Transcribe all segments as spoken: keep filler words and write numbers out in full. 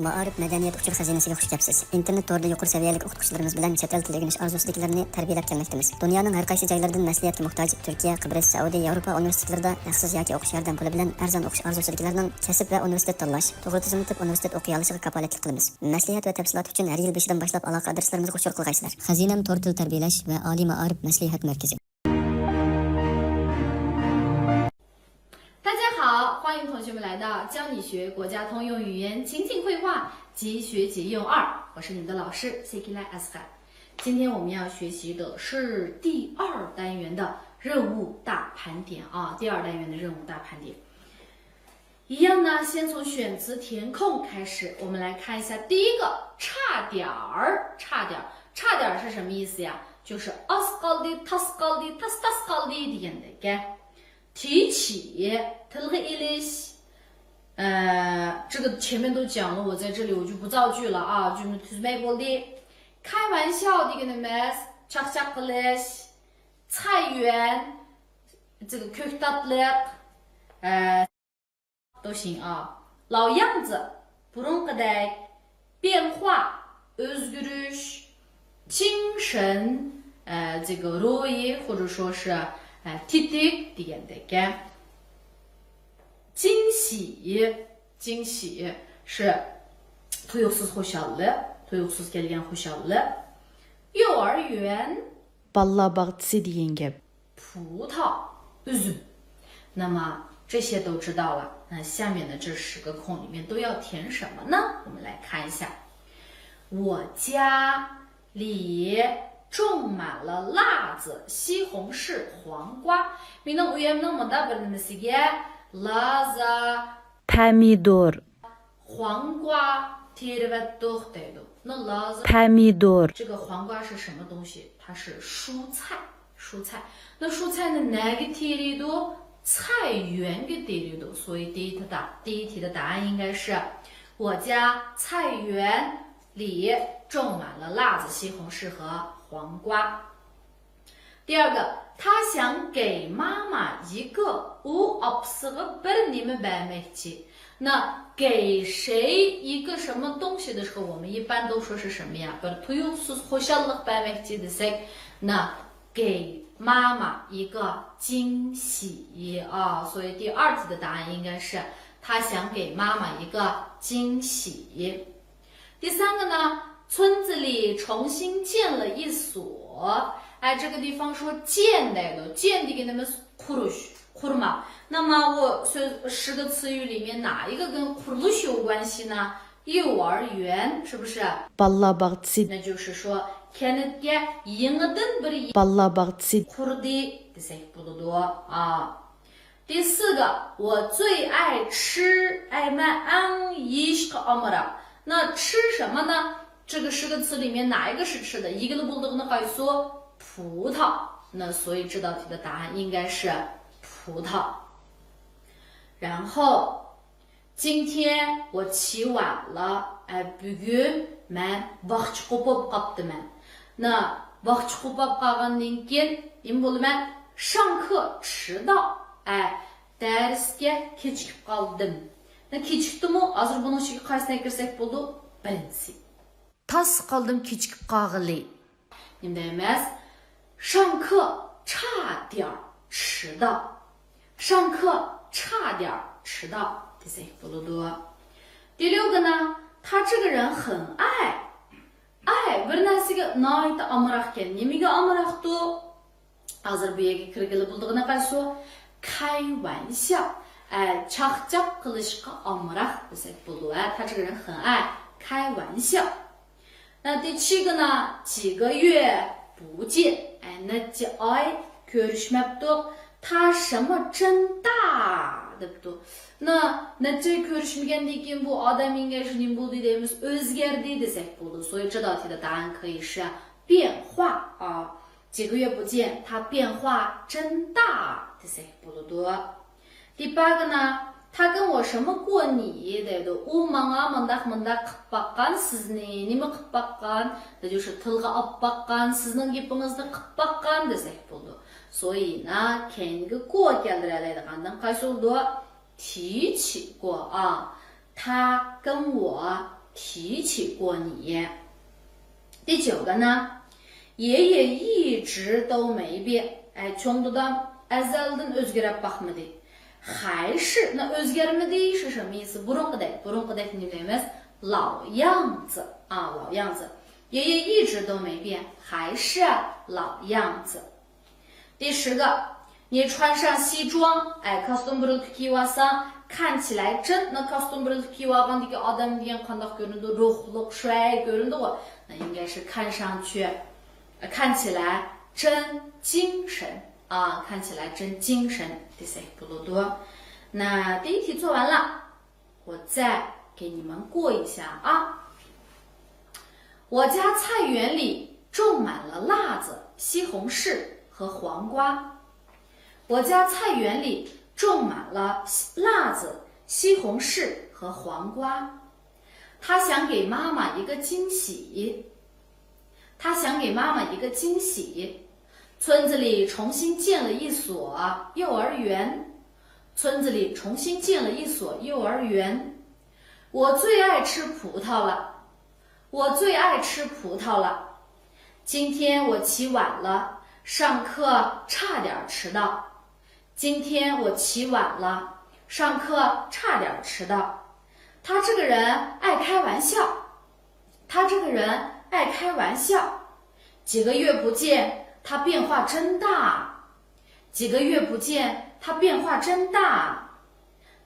مائارىپ مەدەنىيەت ئۇچۇر خەزىنىسىگە خۇش كەپسىز. ئىنتېرنېت تورىدا يۇقىرى سەۋىيەلىك ئوقۇتقۇچىلىرىمىز بىلەن چەت ئەل تىلى ئۆگىنىش ئارزۇسىدىكىلەرنى تەربىيەلەپ كەلمەكتىمىز. دۇنيانىڭ ھەر قايسى جايلىرىدىن مەسلىھەتكە موھتاج تۈركىيە، قىبرىس، سەئۇدى، ياۋروپا ئۇنىۋېرسىتېتلىرىدا ھەقسىز ياكى ئوقۇش ياردەم پۇلى بىلەن ئەرزان ئوقۇش ئارزۇسىدىكىلەرنىڭ كەسىپ ۋە ئۇنىۋېرسىتېت تاللاش، توغرا تىزىملىتىپ ئۇنىۋېرسىتېت ئوقۇيالىشىغا كاپالەتلىك قىلىمىز. مەسلىھەت ۋە تەپسىلات ئۈچۈن ھەر يىل بېشىدىن باشلاپ ئالاقە ئادرېسلىرىمىزغا ئۇچۇر قىلغايسىلەر. خەزىنەم تور تىل تەربىيەلەش ۋە ئالىي مائارىپ مەسلىھەت مەركىزى. 大家好，欢迎同学们来到教你学国家通用语言情景会话即学即用二，我是你们的老师 Sekila Asghar。今天我们要学习的是第二单元的任务大盘点啊，第二单元的任务大盘点。一样呢，先从选词填空开始，我们来看一下第一个差点儿，差点儿，差点儿是什么意思呀？就是 ئاز قالدى، تاس قالدى، تاس تاس قالدى دېگەندەك. 提起، تىلغا ئېلىش. 呃，这个前面都讲了，我在这里我就不造句了啊，就 تۈزمەي بولدى. 开玩笑 دېگىنىمىز چاقچاق قىلىش. 菜园، 这个 كۆكتاتلىق. 呃， 都行啊。 老样子، بۇرۇنقىدەك. 变化، ئۆزگىرىش. 精神، 呃，这个 روھىي 或者说是 تېتىك دېگەندەك. 惊喜، 惊喜是 تۇيۇقسىز خۇشاللىق، تۇيۇقسىز كەلگەن خۇشاللىق. 幼儿园، بالىلار باغچىسى دېگەن گەپ. 葡萄، ئۈزۈم. 那么这些都知道了，那下面的这十个空里面都要填什么呢？我们来看一下，我家里种满了辣子、西红柿、黄瓜。 مېنىڭ ئۆيۈمنىڭ مۇنداق بىر نېمىسىگە لازا، پەمىدۇر، 黄瓜 تېرىۋەتتۇق دەيدۇ. 那 لازا، پەمىدۇر. 这个黄瓜是什么东西？它是蔬菜，蔬菜。那蔬菜呢， نەگە تېرىيدۇ؟ 菜园گە تېرىيدۇ. 所以第一题的，第一题的答案应该是我家菜园里种满了辣子、西红柿和黄瓜。 第二个，他想给妈妈一个، ئۇ ئاپىسىغا بىر نېمە بەرمەكچى. 那给谁一个什么东西的时候，我们一般都说是什么呀？ بىر تۇيۇقسىز خۇشاللىق بەرمەكچى دېسەك، 那给妈妈一个惊喜啊。 所以第二题的答案应该是他想给妈妈一个惊喜。 第三个呢，村子里重新建了一所。 哎，这个地方说建 دەيدۇ. 建 دېگىنىمىز قۇرۇش، قۇرماق. 那么我说十个词语里面哪一个跟 قۇرۇلۇش 有关系呢？ 幼儿园，是不是？ بالىلار باغچىسى. 那就是说 كەنتكە يېڭىدىن بىر بالىلار باغچىسى قۇردى دېسەك بولىدۇ. 啊。 第四个，我最爱吃، ئەي، مەن ئەڭ يېيىشقا ئامراق. 那吃什么呢？ 这个十个词里面哪一个是吃的？ يېگىلى بولىدىغىنى قايسى؟ 葡萄。 那所以这道题的答案应该是葡萄。 然后 今天我起晚了， ئە، بۈگۈن مەن ۋاقچا قوپۇپ قاپتىمەن. 那 ۋاقچا قوپۇپ قالغاندىن كېيىن نېمە بولىمەن؟ 上课迟到، ئە، دەرسكە كېچىكىپ قالدىم. 那 كېچىكتىمۇ؟ ھازىر بۇنىڭ ئىچىگە قايسىنى كىرسەك بولىدۇ؟ بىرىنچىسى. تاس قالدىم كېچىكىپ قالغىلى. نېمە دەيمىز؟ 上课差点儿迟到. 上课差点儿迟到 دېسەك بولىدۇ. 第六个呢，他这个人很爱. ئەي، بىر نەرسىگە ناھايىتى ئامراقكەن. نېمىگە ئامراقتۇ؟ ھازىر بۇ يەرگە كىرگىلى بولىدىغىنى قايسى؟ 开玩笑. ئە، چاقچاق قىلىشقا ئامراق دېسەك بولىدۇ. ئە، 他这个人很爱开玩笑. 那第七个呢，几个月不见. ئە، نەچچە ئاي كۆرۈشمەپتۇق. 他什么真大 دەپتۇ. 那 نەچچە ئاي كۆرۈشمىگەندىن كېيىن بۇ ئادەم ئەڭگەشى نېمە بولدى دەيمىز؟ ئۆزگەردى دېسەك بولىدۇ. 所以这道题的答案可以是变化啊。 几个月不见，他变化真大 دېسەك بولىدۇ. 第八个呢，他跟我什么过你 دەيدۇ. ئۇ ماڭا مۇنداق مۇنداق قىپ باققان، سىزنى نېمە قىپ باققان؟ 那就是 تىلغا ئاپ باققان، سىزنىڭ گېپىڭىزنى قىپ باققان دېسەك بولىدۇ. 所以呢 كەينىگە 过 كەلتۈرەلەيدىغاندىن قايسى بولىدۇ؟ 提起过啊，他跟我提起过你。第九个呢，爷爷一直都没变。ئەي، چوڭ دادام ئەزەلدىن ئۆزگىرەپ باقمىدى. 还是، نە، ئۆزگەرمىدى، 是什么意思؟ بۇرۇنقىدەك، بۇرۇنقىدەك نېمە دەيمىز؟ 老样子 ئا، 老样子。爷爷一直都没变，还是老样子。 第十个，你穿上西装，ئەي، كاستيۇم بۇرۇلكا كىيىۋالساڭ، 看起来真، نە، كاستيۇم بۇرۇلكا كىيىۋالغاندىكى ئادەم دېگەن قانداق كۆرۈنىدۇ؟ روھلۇق، شۇەي كۆرۈنىدىغۇ. 那应该是看上去，看起来真精神 ئا، 看起来真精神 دېسەك بولىدۇ. 那第一题做完了。 我再给你们过一下啊。我家菜园里种满了辣子、西红柿和黄瓜。我家菜园里种满了辣子、西红柿和黄瓜。他想给妈妈一个惊喜。他想给妈妈一个惊喜。村子里重新建了一所幼儿园。 村子里重新建了一所幼儿园。我最爱吃葡萄了，我最爱吃葡萄了。今天我起晚了，上课差点迟到。今天我起晚了，上课差点迟到。他这个人爱开玩笑，他这个人爱开玩笑。几个月不见，他变化真大。几个月不见，他变化真大。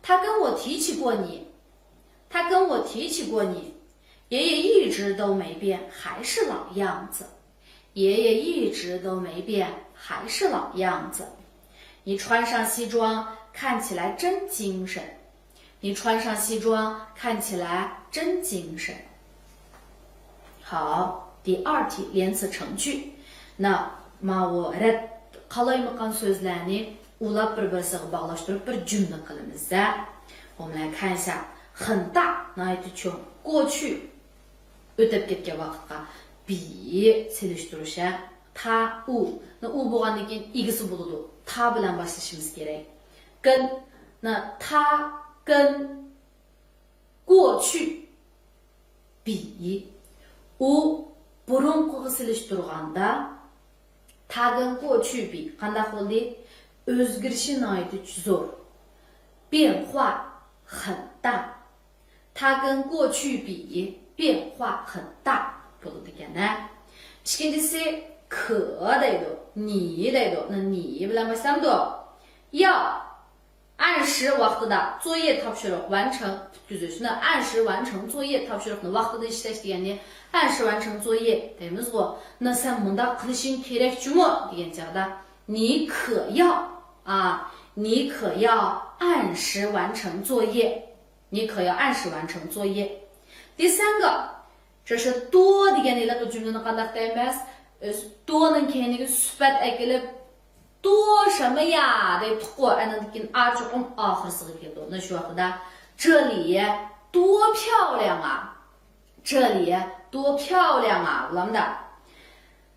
他跟我提起过你，他跟我提起过你。爷爷一直都没变，还是老样子。爷爷一直都没变，还是老样子。你穿上西装，看起来真精神。你穿上西装，看起来真精神。 好，第二题连词成句。 نە، ماۋۇ رەت قالايمىقان سۆزلەرنى ئۇلاپ بىر-بىرسىگە باغلاشتۇرۇپ بىر جۈملە قىلىمىز. 我们来看一下，很大 ناھايىتى چوڭ، 过去 ئۆتۈپ كەتكەن ۋاقىتقا، 比 سېلىشتۇرۇش، ھە، 他 ئۇ، نە، ئۇ بولغاندىن كېيىن ئىگىسى بولىدۇ. 他 بىلەن باشلىشىمىز كېرەك. 跟 نە، 他跟 过去 比 ئۇ بۇرۇنقىغا سېلىشتۇرغاندا، 他跟过去比 قانداق بولدى؟ ئۆزگىرىشى ناھايىتى زور. 变化很大。他跟过去比，变化很大 بولىدىكەن، ھە. ئىككىنچىسى، 可 دەيدۇ، 你 دەيدۇ. 那你 بىلەن باشلامدۇ؟ 要 ئەنشى ۋاقتىدا 作业 تاپشۇرۇق 完成 پۈتكۈزۈش. 那 ئەنشى 完成 作业 تاپشۇرۇقنى ۋاقتىدا ئىشلەش دېگەننى ئەنشى 完成 作业 دەيمىزغۇ. 那 سەن مۇنداق قىلىشىڭ كېرەكچىمۇ دېگەن چاغدا 你可要 ئا، 你可要按时完成作业. 你可要按时完成作业. 第三个，这是 多 دېگەن ھېلىقى جۈملىنى قانداق دەيمىز؟ ئۆز 多 نىڭ كەينىگە سۈپەت ئەكېلىپ، 多什么呀 دەيتتۇققۇ، ئاندىن كېيىن 啊 چوقۇم ئاخىرسىغا كېلىدۇ. 那 شۇ ۋاقتىدا 这里多漂亮啊， 这里多漂亮啊 بولامدا.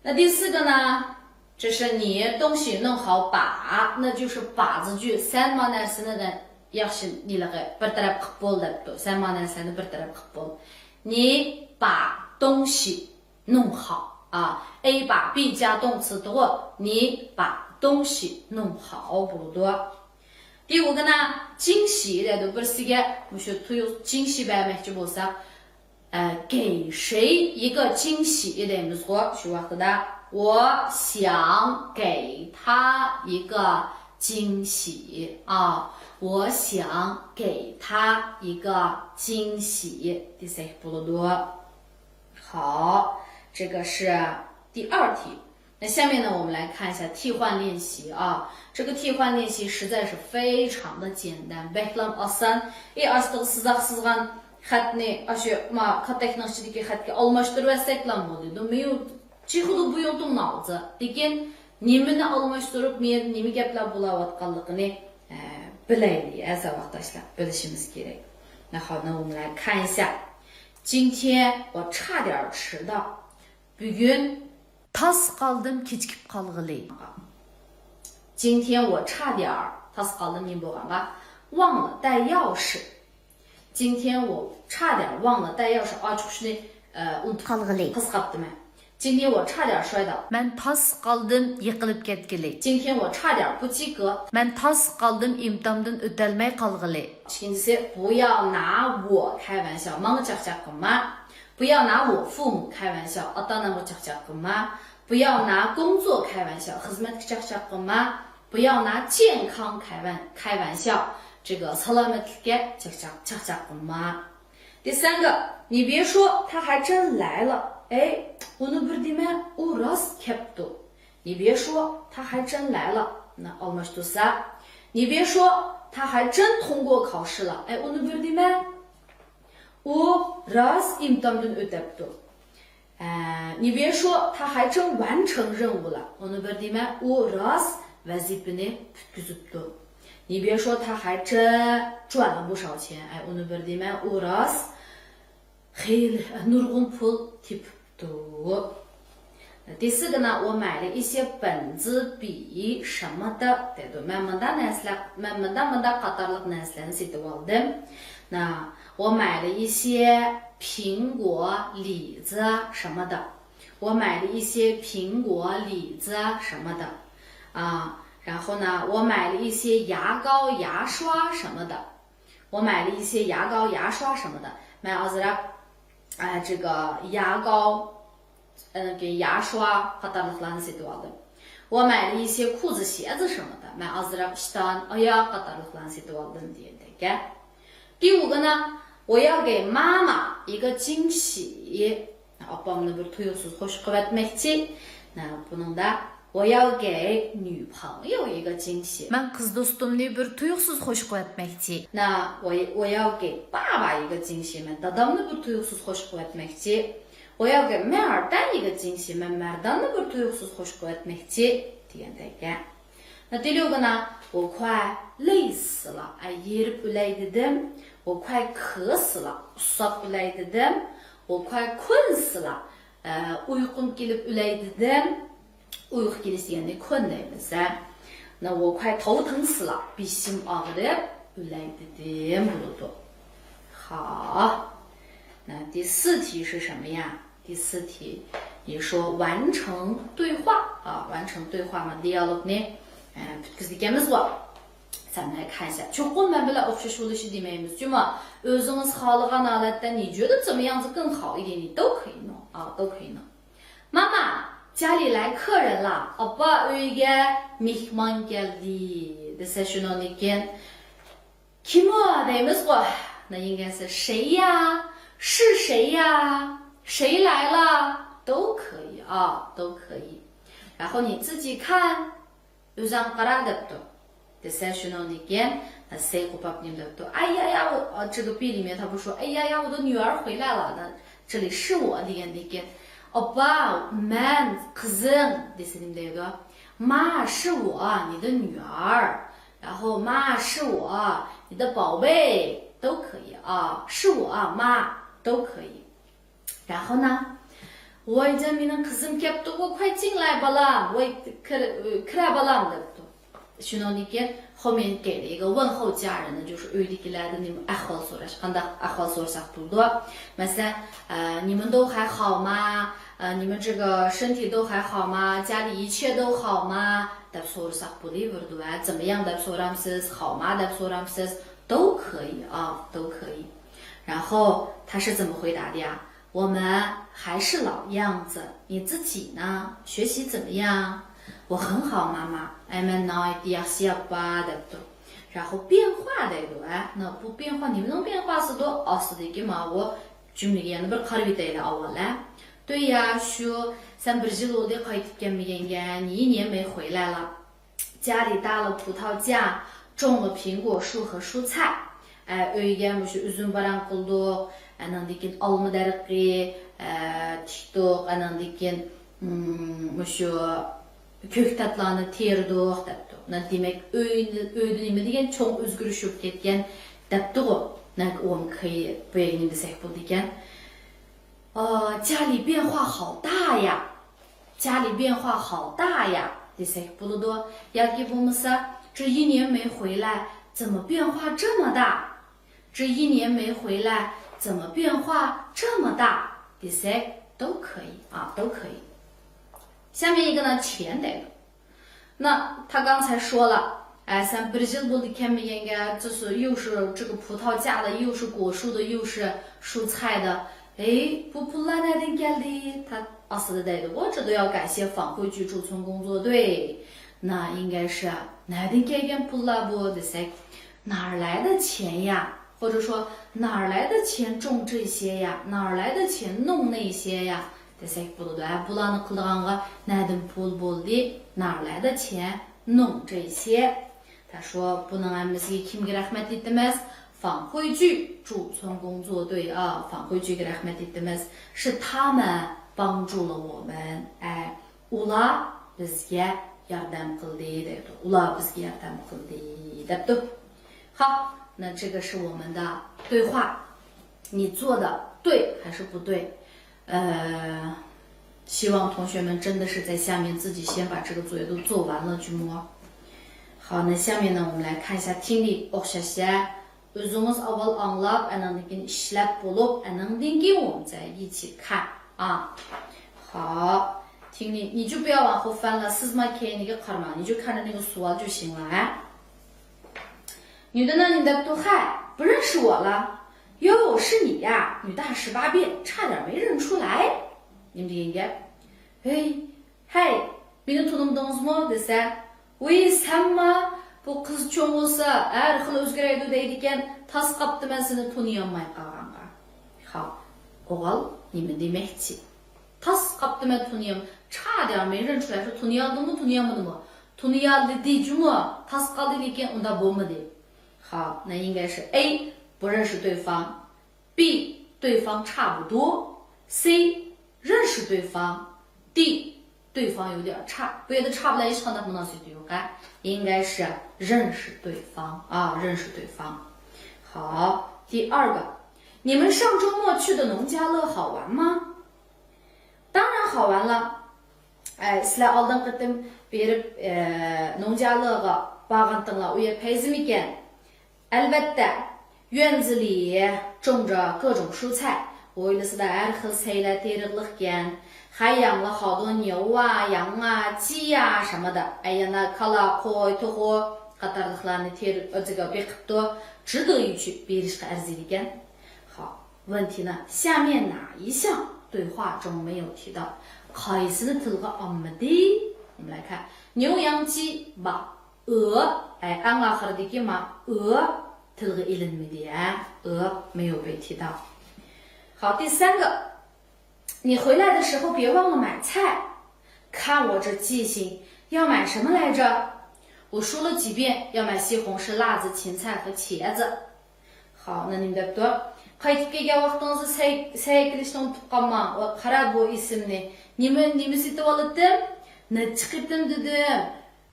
那第四个呢，这是你东西弄好把，那就是把字句. سەن ما نەرسىنى ياخشى ھېلىقى بىر تەرەپ قىپ بول دەپتۇ. سەن ما نەرسىنى بىر تەرەپ قىپ بول. 你把东西 弄好啊，A 把 be 加动词 دېدىغۇ، 你把东西弄好 بولىدۇ. 第五个呢، 惊喜 دەيدۇ، بىرسىگە مۇشۇ تۇيۇق 惊喜 بەرمەكچى بولساق، ئە، 给谁一个惊喜 دەيمىزغۇ، شۇ ۋاقتىدا 我想给他一个惊喜啊， 我想给他一个惊喜 دېسەك بولىدۇ. 好，这个是第二题。那下面呢，我们来看一下替换练习啊。这个替换练习实在是非常的简单，بەكلا ئاسان. ئى، ئاستىغا سىزىق سىزغان خەتنى، ئاشۇ ما كاتەكنىڭ ئىچىدىكى خەتكە ئالماشتۇرۇۋەتسەكلا بولىدۇ. مېيۇ چىخىدۇ بۇيۇڭتۇڭ ناۋزا. لېكىن نېمىنى ئالماشتۇرۇپ، مېيەدە نېمە گەپلەر بولاۋاتقانلىقىنى، ئە، بىلەيلى، ئە، ساۋاقداشلار، بىلىشىمىز كېرەك. 那好，那我们来看一下。 今天我差点儿迟到. بۈگۈن تاس قالدىم كېچىكىپ قالغىلى. 今天我差点儿 تاس قالدىم نېمە بولغانغا؟ 忘了带钥匙.今天我差点忘了带钥匙. ئاچقۇچنى ئۇنتۇپ قالغىلى. قىز قاپتىمەن. 今天我差点摔倒. مەن تاس قالدىم يىقىلىپ كەتكىلى. 今天我差点不及格. مەن تاس قالدىم ئىمتامدىن ئۆتەلمەي قالغىلى. ئىككىنچىسى، 不要拿我开玩笑. ماڭا چاقچاق قىلما. 不要拿我父母开玩笑. ئاتا-ئانامغا چاقچاق قىلما. 不要拿工作开玩笑. خىزمەتكە چاقچاق قىلما. 不要拿健康开玩-开玩笑. 这个 سالامەتلىككە چاقچاق چاقچاق قىلما. 第三个，你别说，他还真来了. ئەي، ئۇنى بىر دېمە، ئۇ راست كەپتۇ. 你别说，他还真来了. ئالماشتۇرسا، 你别说，他还真通过考试了. ئەي، ئۇنى بىر دېمە، ئۇ راست ئىمتامدىن ئۆتەپتۇ. 你别说，他还真完成任务了. ئۇنى بىر دېمە، ئۇ راست ۋەزىپىنى پۈتكۈزۈپتۇ. 你别说，他还真赚了不少钱. ئۇنى بىر دېمە، ئۇ راست خېلى نۇرغۇن پۇل تېپىپتۇ. 第四个呢，我买了一些本子、笔什么的 دەيدۇ. مەن مۇنداق نەرسىلەر، مەن مۇنداق مۇنداق قاتارلىق نەرسىلەرنى سېتىۋالدىم. 那我买了一些苹果、李子什么的. 我买了一些苹果、李子什么的. 啊，然后呢，我买了一些牙膏、牙刷什么的。我买了一些牙膏、牙刷什么的. مەن ئازراق، ئە، 这个牙膏، ئە، 牙刷 قاتارلىقلارنى سېتىۋالدىم. 我买了一些裤子、鞋子什么的. مەن ئازراق ئىشتان، ئاياغ قاتارلىقلارنى سېتىۋالدىم دېگەندەك. 第五个呢，我要给妈妈一个惊喜. ئاپامنى بىر تۇيۇقسىز خوش قىلىۋەتمەكچى. بۇنىڭدا 我要给女朋友一个惊喜. مەن قىز دوستۇمنى بىر تۇيۇقسىز خوش قىلىۋەتمەكچى. 那我要给爸爸一个惊喜. مەن دادامنى بىر تۇيۇقسىز خوش قىلىۋەتمەكچى. 我要给梅尔丹一个惊喜. مەن مەرداننى بىر تۇيۇقسىز خوش قىلىۋەتمەكچى دېگەندەك گەپ. 那第六个呢，我快累死了. ئەي، ھېرىپ ئۆلەي دېدىم. 我快渴死了. ئۇسساپ ئۆلەي دېدىم. 我快困死了. ئە، ئۇيقۇم كېلىپ ئۆلەي دېدىم. ئۇيقۇ كېلىش دېگەننى 困 دەيمىز ھە. 那我快头疼死了. بېشىم ئاغرىپ ئۆلەي دېدىم بولىدۇ. 好. 那第四题是什么呀？ 第四题，你说完成对话啊，完成对话嘛，دىيالوگنى پۈتكۈزىدىكەنمىزغۇ. 咱们来看一下. چوقۇم مەن بىلەن ئوخشاش بولۇشى دېمەيمىز جۇمۇ. ئۆزىڭىز خالىغان ھالەتتە 你觉得怎么样子更好一点，你都可以弄啊，都可以弄. 妈妈，家里来客人了. ئاپا، ئۆيگە مېھمان كەلدى دېسە شۇنىڭدىن كېيىن كىم ئۇ دەيمىزغۇ. 那应该是谁呀？是谁呀？谁来了？都可以啊，都可以。然后你自己看， ئۆزۈڭ قارا دەپتۇ. دېسە شۇنىڭدىن كېيىن سەي قوپاپ نېمە دەپتۇ. 哎呀呀，我这个 بىلمەي تاپا شۇ. 哎呀呀，我的女儿回来了. 这里是我 دېگەندىن كېيىن ئاپا، مەن، قىزىڭ دېسە نېمە دەيدۇ. 妈，是我，你的女儿. 然后妈，是我，你的宝贝，都可以啊，是我，妈，都可以。然后呢， ۋايجان، مېنىڭ قىزىم كەپتۇغۇ، 快进来بالام، ۋاي، كىر-، كىرە بالام دەپتۇ. شۇنىڭدىن كېيىن 后面给了一个问候家人的، 就是 ئۆيدىكىلەردىن نېمە ئەھۋال سوراش، قانداق ئەھۋال سورىساق بولىدۇ. مەسىلەن، ئە، 你们都还好吗؟ ئە، 你们这个身体都还好吗？家里一切都好吗 دەپ سورىساق بولۇۋېرىدۇ. ۋە 怎么样 دەپ سورامسىز، 好吗 دەپ سورامسىز، 都可以啊，都可以。然后他是怎么回答的呀？ 我们还是老样子，你自己呢？学习怎么样？ 我很好，妈妈。 ئەي، مەن ناھايىتى ياخشى، ئاپا دەپتۇ. 然后 变化 دەيدۇ ھە. 那 بۇ 变化 نېمىنىڭ 变化 سىدۇ؟ ئاستىدىكى ماۋۇ جۈملىگە يەنە بىر قارىۋېتەيلى ئاۋۋال ھە. 对呀، شۇ، سەن بىر يىل بولدى قايتىپ كەلمىگەنگە، 你一年没回来了. 家里搭了葡萄架，种了苹果树和蔬菜. ئە، ئۆيگە مۇشۇ ئۈزۈم باراڭ قىلدۇق، ئەنىڭدىن كېيىن ئالما دەرىخى، ئە، تىكتۇق، ئەنىڭدىن كېيىن، ئىم، مۇشۇ كۆكتاتلارنى تېرىدۇق دەپتۇ. نە، دېمەك، ئۆي، ئۆيدە نېمە دېگەن چوڭ ئۆزگىرىش بولۇپ كەتكەن دەپتىغۇ. نە، 我们可以 بۇ يەرگە نېمە دېسەك بولىدىكەن؟ 呃，家里变化好大呀. 家里变化好大呀 دېسەك بولىدۇ. ياكى بولمىسا، 这一年没回来，怎么变化这么大这一年没回来，怎么变化这么大？ دېسەك، 都可以啊，都可以。下面一个呢，钱 دەيدۇ. 那他刚才说了，哎， سەن بىر يىل بولدى كەلمىگەنگە، 就是又是这个葡萄架的，又是果树的，又是蔬菜的。 ئەي، بۇ پۇللار نەدىن كەلدى؟ 他 ئاستىدا دەيدۇ، 我这都要感谢返回居住村工作队。 那应该是 نەدىن كەلگەن پۇللار بۇ دېسەك، 哪儿来的钱呀？ 或者说 哪儿来的钱种这些呀？ 哪儿来的钱弄那些呀？ دېسەك بولىدۇ. ھە، بۇلارنى قىلىدىغانغا نەدىن پۇل بولدى؟ 哪儿来的钱弄这些؟ 他说 بۇنىڭ ھەممىسىگە كىمگە رەھمەت ئېيتىمىز؟ 返回居住村工作队 ئا، 返回居 گە رەھمەت ئېيتىمىز. 是他们帮助了我们. ئە، ئۇلار بىزگە ياردەم قىلدى دەيدۇ. ئۇلار بىزگە ياردەم قىلدى دەپتۇ. 好，那这个是我们的对话，你做的对还是不对？呃，希望同学们真的是在下面自己先把这个作业都做完了去摸。好，那下面呢，我们来看一下听力 ئوخشاش. ئۆزىڭىز ئاۋۋال ئاڭلاپ، ئاندىن كېيىن ئىشلەپ بولۇپ، ئاندىن كېيىن 我们再一起看啊。 好，听力 你就不要往后翻了， سىز ما كەينىگە قارىماڭ. 你就看着那个 سوئال 就行了. 女的呢 نېمە دەپتۇ؟ 嗨，不认识我了。 哟，是你呀，女大十八变，差点没认出来。 نېمە دېگەن گەپ؟ ھەي، ھەي، مېنى تونۇمىدىڭىزمۇ دېسە، ۋىي، سەنما؟ بۇ قىز چوڭ بولسا ھەر خىل ئۆزگىرەيدۇ دەيدىكەن، تاس قاپتىمەن سېنى تونۇيالماي قالغانغا. خاپ، ئوغۇل نېمە دېمەكچى؟ تاس قاپتىمەن تونۇيالماي. 差点没认出来 شۇ تونۇيالدىمۇ، تونۇيالمىدىمۇ؟ تونۇيالدى جۇمۇ، تاس قالدى لېكىن ئۇنداق بولمىدى. خاپ، 那应该是 A 不认识对方. B 对方差不多. C 认识对方. D 对方有点差. بۇ يەردە 差 بىلەن ھېچقانداق مۇناسىۋىتى يوق ھە. 应该是认识对方啊，认识对方. 好，第二个，你们上周末去的农家乐好玩吗？ 当然好玩了. ئە، سىلەر ئالدىنقى قېتىم بېرىپ، ئە، 农家乐 غا بارغانتىڭلار، ئۇ يەر پەيزىمىكەن؟ ئەلۋەتتە، 院子里种着各种蔬菜. ھويلىسىدا ھەر خىل سەيلە تېرىقلىقكەن. 还养了好多牛啊、羊啊、鸡呀什么的. ئە، يەنە كالا، قوي، توخۇ قاتارلىقلارنى تېرىپ، ئۆزىگە بېقىپتۇ. 值得一去، بېرىشقا ئەرزىيدىكەن. 好，问题呢，下面哪一项对话中没有提到？ قايسىنى تىلغا ئالمىدى؟ 我们来看，牛羊鸡吧。 ئۆ، ئەي، ئەڭ ئاخىرىدىكى ما، ئۆ تىلغا ئېلىنمىدى، ھە؟ 没有被提到. 好，第三个，你回来的时候别忘了买菜。 看我这记性，要买什么来着？ 我说了几遍，要买西红柿、辣子、芹菜和茄子。 好， 那 نېمە دەپتۇ؟ قايتىپ كەلگەن ۋاقتىڭىزدا سەي-، سەي قىلىشنى ئۇنتۇپ قالماڭ. ۋە قارا بۇ ئېسىمنى. نېمە، نېمە سېتىۋالاتتىم؟ نەچچە قېتىم دېدىم.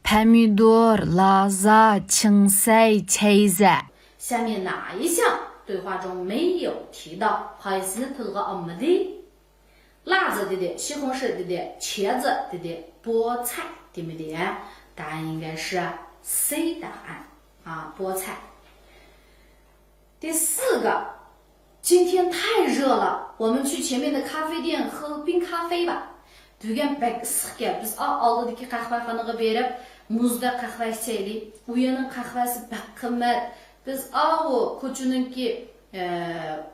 پەمىدۇر، لازا، چىڭسەي، چەيزە. 下面哪一项对话中没有提到؟ قايسىنى تىلغا ئالمىدى؟ 辣子 دېدى، 西红柿 دېدى، 茄子 دېدى، 菠菜 دېمىدى ھە. 答案应该是 C 答案啊，菠菜。 第四个，今天太热了，我们去前面的咖啡店喝冰咖啡吧。 بۈگۈن بەك ئىسسىقكەن، بىز ئا-، ئالدىدىكى قەھۋەخانىغا بېرىپ، مۇزدەك قەھۋە ئىچەيلى. ئۇ يەرنىڭ قەھۋەسى بەك قىممەت. بىز ئاۋۇ كوچىنىڭكى، ئە،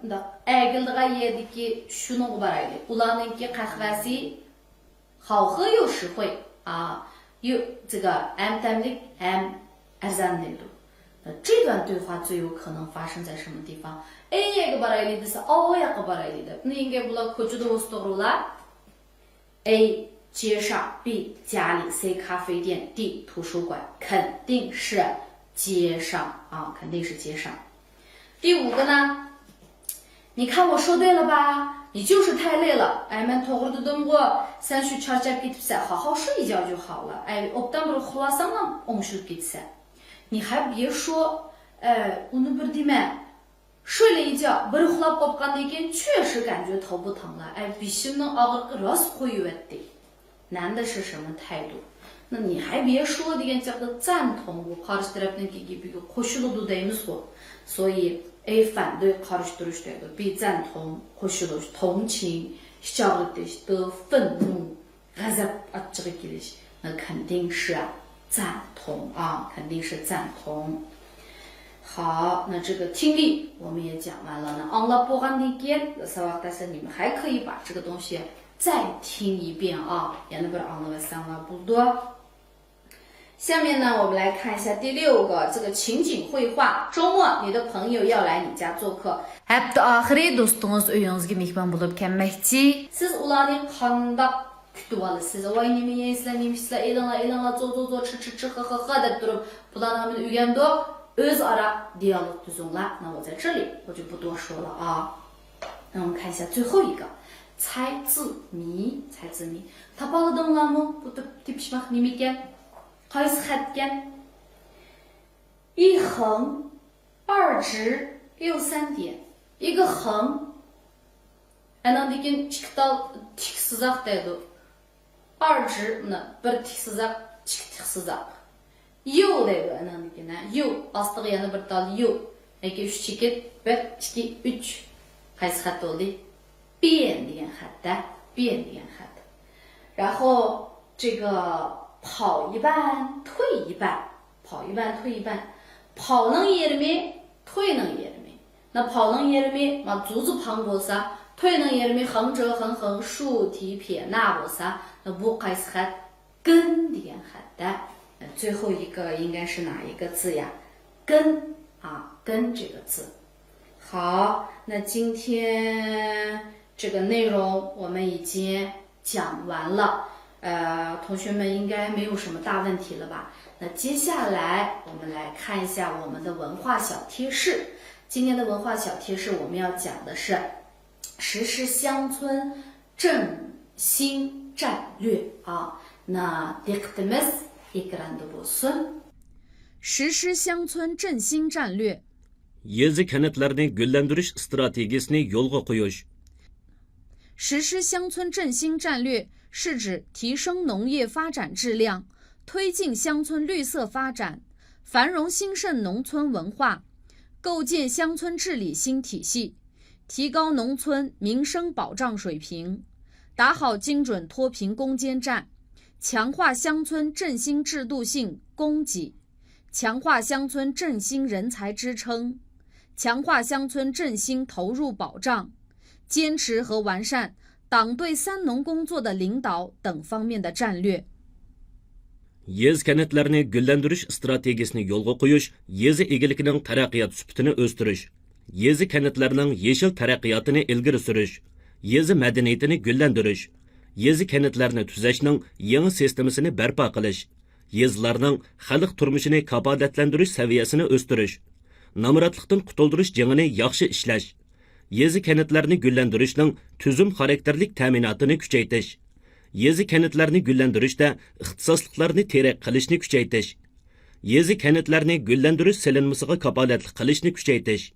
مۇنداق ئەگىلىدىغان يەردىكى شۇنىڭغا بارايلى. ئۇلارنىڭكى قەھۋەسى 好喝又实惠啊，又这个 ھەم تەملىك ھەم ئەرزان دەيدۇ. 这段对话最有可能发生在什么地方؟ ئەي يەرگە بارايلى دېسە، ئاۋۇ ياققا بارايلى دەپ. 那应该 بۇلار كوچىدا بولسا توغرا بولار. A 街上，B 家里，C 咖啡店，D 图书馆，肯定是街上啊，肯定是街上。 第五个呢？ 你看我说对了吧？你就是太累了。 ئەي، مەن توغرا دېدىمغۇ، سەن شۇ چارچاپ كېتىپسەن، 好好睡一觉就好了. ئەي، ئوبدان بىر ئۇخلىۋالساڭلا ئوڭشىلىپ كېتىسەن. 你还别说، ئەي، ئۇنى بىر دېمە. 睡了一觉، بىر ئۇخلاپ قوپقاندىن كېيىن 确实感觉头不疼了. ئەي، بېشىمنىڭ ئاغرىقى راست قويۇۋەتتى. 男的是什么态度؟ 那你还别说 دېگەن چاغدا 赞同 بۇ قارشى تەرەپنىڭكى گېپىگە قوشۇلىدۇ دەيمىزغۇ. 所以 A 反对 قارشى تۇرۇش دەيدۇ. 比赞同 قوشۇلۇش، 同情 ئىچ ئاغرىتىش، 得愤怒 غەزەپ ئاچچىقى كېلىش. 那肯定是赞同啊，肯定是赞同。好，那这个听力我们也讲完了。那 ئاڭلاپ بولغاندىن كېيىن ساۋاق دەرسلىرىنى 还可以把这个东西再听一遍啊， يەنە بىر ئاڭلىۋەتسەڭلار بولىدۇ. 下面呢，我们来看一下第六个这个情景会话。周末你的朋友要来你家做客。 ھەپتە ئاخىرى دوستىڭىز ئۆيىڭىزگە مېھمان بولۇپ كەلمەكچى. سىز ئۇلارنى قانداق كۈتۈۋالىسىز؟ ۋاي، نېمە يەيسىلەر، نېمە ئىچىسىلەر، ئېلىڭلار، ئېلىڭلار، زور، زور، زور، چىر، چىر، چىر، خا، خا، خا دەپ تۇرۇپ، بۇلارنىڭ ھەممىنى ئۆگەندۇق، ئۆزئارا دىئالوگ تۇزۇڭلار. 那我在这里，我就不多说了啊。 那我们看一下最后一个，猜字谜，猜字谜. تاپالىدىڭلارمۇ؟ بۇ تېپ-، تېپىشماق نېمىكەن؟ قايسى خەتكەن؟ 一横، 二直， يو سەندىيە. 一个横. ئەنىڭدىن كېيىن ئىككى تال تىك سىزاق دەيدۇ. 二直، مانا، بىر تىك سىزاق، ئىككى تىك سىزاق. يو دەيدۇ ئەنىڭدىن كېيىن، ھە؟ يو. ئاستىغا يەنە بىر تال يو. ياكى ئۈچ چېكىت، بىر، ئىككى، ئۈچ. قايسى خەت بولدى؟ 变 دېگەن خەت-دە. 变 دېگەن خەت. 然后这个跑一半，退一半. 跑一半，退一半. 跑 نىڭ يېرىمى، 退 نىڭ يېرىمى. 那跑 نىڭ يېرىمى، ما، 足字旁 بولسا، 退 نىڭ يېرىمى 横折 横横竖提撇捺 بولسا، 那 بۇ قايسى خەت؟ 跟 دېگەن خەت-دە. 最后一个应该是哪一个字呀？跟啊，跟这个字。好，那今天这个内容我们已经讲完了，呃，同学们应该没有什么大问题了吧？那接下来我们来看一下我们的文化小贴士。今天的文化小贴士我们要讲的是实施乡村振兴战略啊。 那 دىققىتىمىز ئېكراندا بولسۇن. 实施乡村振兴战略. يېزا-كەنتلەرنى گۈللەندۈرۈش ئىستراتېگىيەسىنى يولغا قويۇش. 实施乡村振兴战略是指提升农业发展质量，推进乡村绿色发展，繁荣兴盛农村文化，构建乡村治理新体系，提高农村民生保障水平，打好精准脱贫攻坚战，强化乡村振兴制度性供给，强化乡村振兴人才支撑，强化乡村振兴投入保障，坚持和完善党对三农工作的领导等方面的战略。 يېزا-كەنتلەرنى گۈللەندۈرۈش ئىستراتېگىيەسىنى يولغا قويۇش، يېزا ئىگىلىكىنىڭ تەرەققىيات سۈپىتىنى ئۆستۈرۈش، يېزا-كەنتلەرنىڭ يېشىل تەرەققىياتىنى ئىلگىرى سۈرۈش، يېزا مەدەنىيىتىنى گۈللەندۈرۈش، يېزا-كەنتلەرنى تۈزەشنىڭ يېڭى سىستېمىسىنى بەرپا قىلىش، يېزىلارنىڭ خەلق تۇرمۇشىنى كاپالەتلەندۈرۈش سەۋىيەسىنى ئۆستۈرۈش، نامراتلىقتىن قۇتۇلدۇرۇش جېڭىنى ياخشى ئىشلەش، يېزا-كەنتلەرنى گۈللەندۈرۈشنىڭ تۈزۈم خاراكتېرلىك تەمىناتىنى كۈچەيتىش، يېزا-كەنتلەرنى گۈللەندۈرۈشتە ئىختىساسلىقلارنى تىرەك قىلىشنى كۈچەيتىش، يېزا-كەنتلەرنى گۈللەندۈرۈش سېلىنمىسىغا كاپالەتلىك قىلىشنى كۈچەيتىش،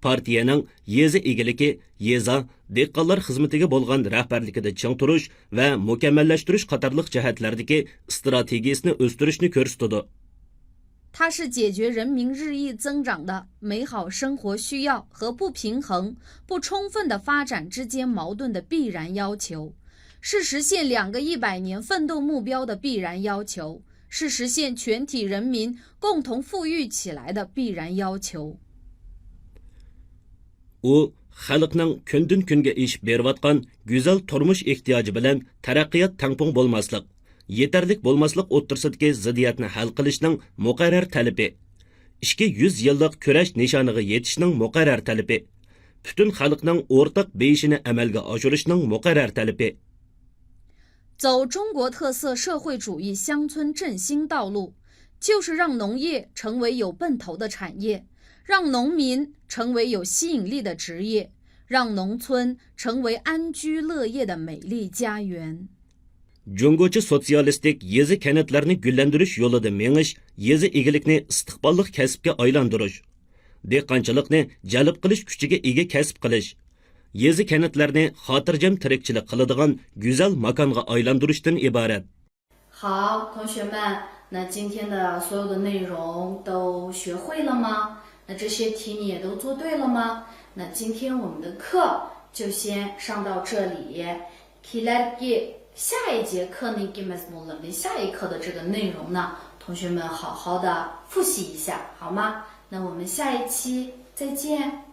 پارتىيەنىڭ يېزا ئىگىلىكى، يېزا، دېھقانلار خىزمىتىگە بولغان رەھبەرلىكىدە چىڭ تۇرۇش ۋە مۇكەممەللەشتۈرۈش قاتارلىق جەھەتلەردىكى ئىستراتېگىيەسىنى ئۆستۈرۈشنى كۆرسىتىدۇ. 它是解决人民日益增长的美好生活需要和不平衡、不充分的发展之间矛盾的必然要求，是实现两个一百年奋斗目标的必然要求，是实现全体人民共同富裕起来的必然要求。 ئۇ خەلقنىڭ كۈندىن-كۈنگە ئېشىپ بېرىۋاتقان گۈزەل تۇرمۇش ئېھتىياجى بىلەن تەرەققىيات تەڭپۇڭ بولماسلىق، يېتەرلىك بولماسلىق ئوتتۇرىسىدىكى زىددىيەتنى ھەل قىلىشنىڭ مۇقەررەر تەلىپى، ئىككى يۈز يىللىق كۈرەش نىشانىغا يېتىشنىڭ مۇقەررەر تەلىپى، پۈتۈن خەلقنىڭ ئورتاق بېيىشىنى ئەمەلگە ئاشۇرۇشنىڭ مۇقەررەر تەلىپى. 走中国特色社会主义乡村振兴道路，就是让农业成为有奔头的产业，让农民成为有吸引力的职业，让农村成为安居乐业的美丽家园。 جۇڭگوچە سوتسىيالىستىك يېزا-كەنتلەرنى گۈللەندۈرۈش يولىدا مېڭىش، يېزا ئىگىلىكنى ئىستىقباللىق كەسىپكە ئايلاندۇرۇش، دېھقانچىلىقنى جەلپ قىلىش كۈچىگە ئىگە كەسىپ قىلىش، يېزا-كەنتلەرنى خاتىرجەم تىرىكچىلىك قىلىدىغان گۈزەل ماكانغا ئايلاندۇرۇشتىن ئىبارەت. 好，同学们，那今天的所有的内容都学会了吗？那这些题你也都做对了吗？那今天我们的课就先上到这里。كېلەركى 下一节课نىڭكى مەزمۇنلىرىنى، 下一课的这个内容呢，同学们好好的复习一下，好吗？那我们下一期再见。